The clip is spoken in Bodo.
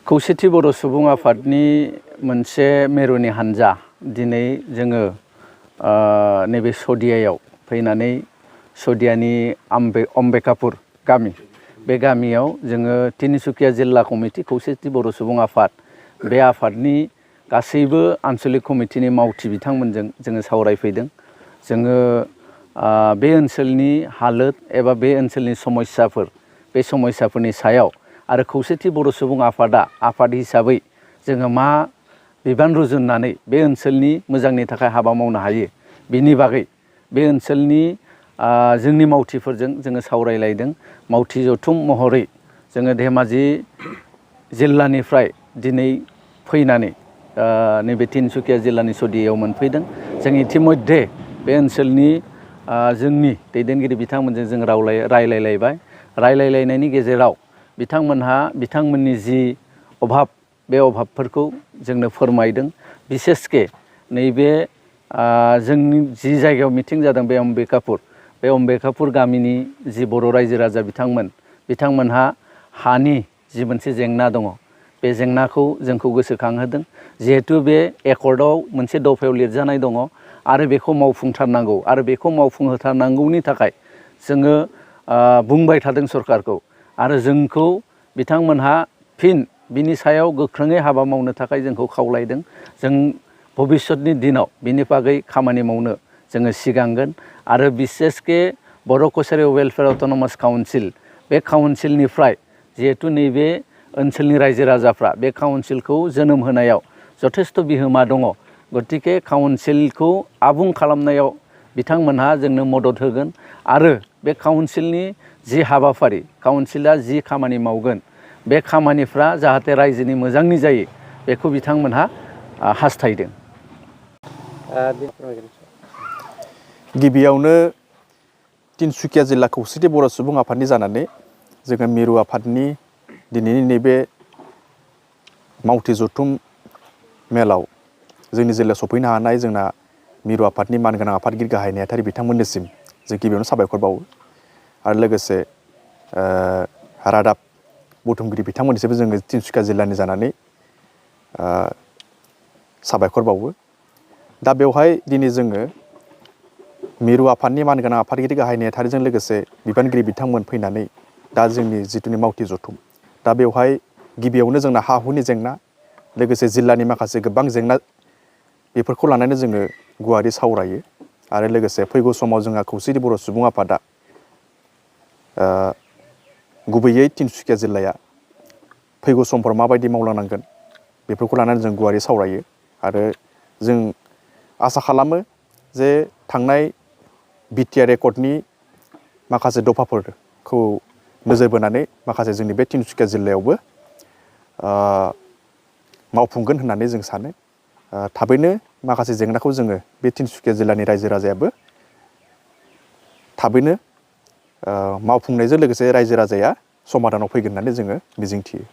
खौसेथि बर' सुबुं आफादनि मोनसे मेरुनि हानजा दिनै जोङो नैबे सदियायाव फैनानै सदियानि अम्बेकापुर गामि बे गामियाव जोङो तिनिसुकिया जिल्ला कमिटि खौसेथि बर' सुबुं आफाद बे आफादनि गासैबो आन्चलिक कमिटिनि मावथि बिथांमोनजों जोङो सावरायफैदों। जोङो बे ओनसोलनि हालोद एबा बे ओनसोलनि समस्याफोर बे समस्याफोरनि सायाव आरो खौसेथि बर' सुबुं आफादा आफाद हिसाबै जोङो मा बिबान रुजुननानै बे ओनसोलनि मोजांनि थाखाय हाबा मावनो हायो बिनि बागै बे ओनसोलनि जोंनि मावथिफोरजों जोङो सावरायलायदों। मावथि जथुम महरै जोङो धेमाजि जिल्लानिफ्राय दिनै फैनानै नैबे तिनसुकिया जिल्लानि सदियायाव मोनफैदों। जों इतिमध्य बे ओनसोलनि जोंनि दैदेनगिरि बिथांमोनजों जों रायलायलायबाय। रायलायलायनायनि गेजेराव बिथांमोननि जि अभाब बे अभाबफोरखौ जोंनो फोरमायदों। बिसेसके नैबे जोंनि जि जायगायाव मिटिं जादों बे अम्बेकापुर गामिनि जि बर' रायजो राजा बिथांमोनहा हानि जि मोनसे जेंना दङ बे जेंनाखौ जोंखौ गोसोखांहोदों। जिहेथु बे एकर्डआव मोनसे दफायाव लिरजानाय दङ आरो बेखौ मावफुंथारनांगौ आरो बेखौ मावफुंहोथारनांगौनि थाखाय जोङो बुंबाय थादों सरकारखौ आरो जोंखौ बिथांमोनहा फिन बिनि सायाव गोख्रोङै हाबा मावनो थाखाय जोंखौ खावलायदों। जों भबिष्यतनि दिनाव बिनि बागै खामानि मावनो जोङो सिगांगोन आरो बिसेसके बर' कसारि वेलफेयार अट'नमास काउन्सिल बे काउन्सिलनिफ्राय जिहेतु नैबे ओनसोलनि रायजो राजाफ्रा बे काउन्सिलखौ जोनोम होनायाव जथेस्थ' बिहोमा दङ। गतिके काउन्सिलखौ आबुं खालामनायाव बिथांमोनहा जोंनो मदद होगोन आरो बे काउन्सिलनि जि हाबाफारि काउन्सिला जि खामानि मावगोन बे खामानिफ्रा जाहाथे रायजोनि मोजांनि जायो बेखौ बिथांमोनहा हास्थायदों। गिबियावनो तिनसुकिया जिल्ला खौसेथि बर' सुबुं आफादनि जानानै जोङो मिरु आफादनि दिनैनि नैबे मावथि जथुम मेलाव जोंनि जिल्लायाव सफैनो हानाय जोंना मिरु आफादनि मानगोनां आफादगिरि गाहाय नेहाथारि बिथांमोननिसिम जों गिबियावनो साबायखर बावो आरो लोगोसे रादाब बुथुमगिरि बिथांमोननिसिमबो जोङो तिनसुकिया जिल्लानि जानानै साबायखर बावो। दा बेवहाय दिनै जोङो मिरु आफादनि मानगोनां आफादगिरि गाहाय नेहाथारिजों लोगोसे बिबानगिरि बिथांमोन फैनानै दा जोंनि जिथुनि मावथि जथुम दा बेवहाय गिबियावनो जोंना हा हुनि जेंना लोगोसे जिल्लानि माखासे गोबां जेंना बेफोरखौ लानानै जोङो गुवारै सावरायो आरो लोगोसे फैगौ समाव जोंहा खौसेथि बर' सुबुं आफादा गुबैयै तिनसुकिया जिल्लाया फैगौ समफोराव माबायदि मावलांनांगोन बेफोरखौ लानानै जों गुवारै सावरायो आरो जों आसा खालामो जे थांनाय बिटिआर एकर्डनि माखासे दफाफोरखौ नोजोर बोनानै माखासे जोंनि बे तिनसुकिया जिल्लायावबो मावफुंगोन होननानै जों सानो। थाबैनो माखासे जेंनाखौ जोङो बे तिनसुकिया जिल्लानि रायजो राजायाबो थाबैनो मावफुंनायजों लोगोसे रायजो राजाया समाधानाव फैगोन होननानै जोङो मिजिंथियो।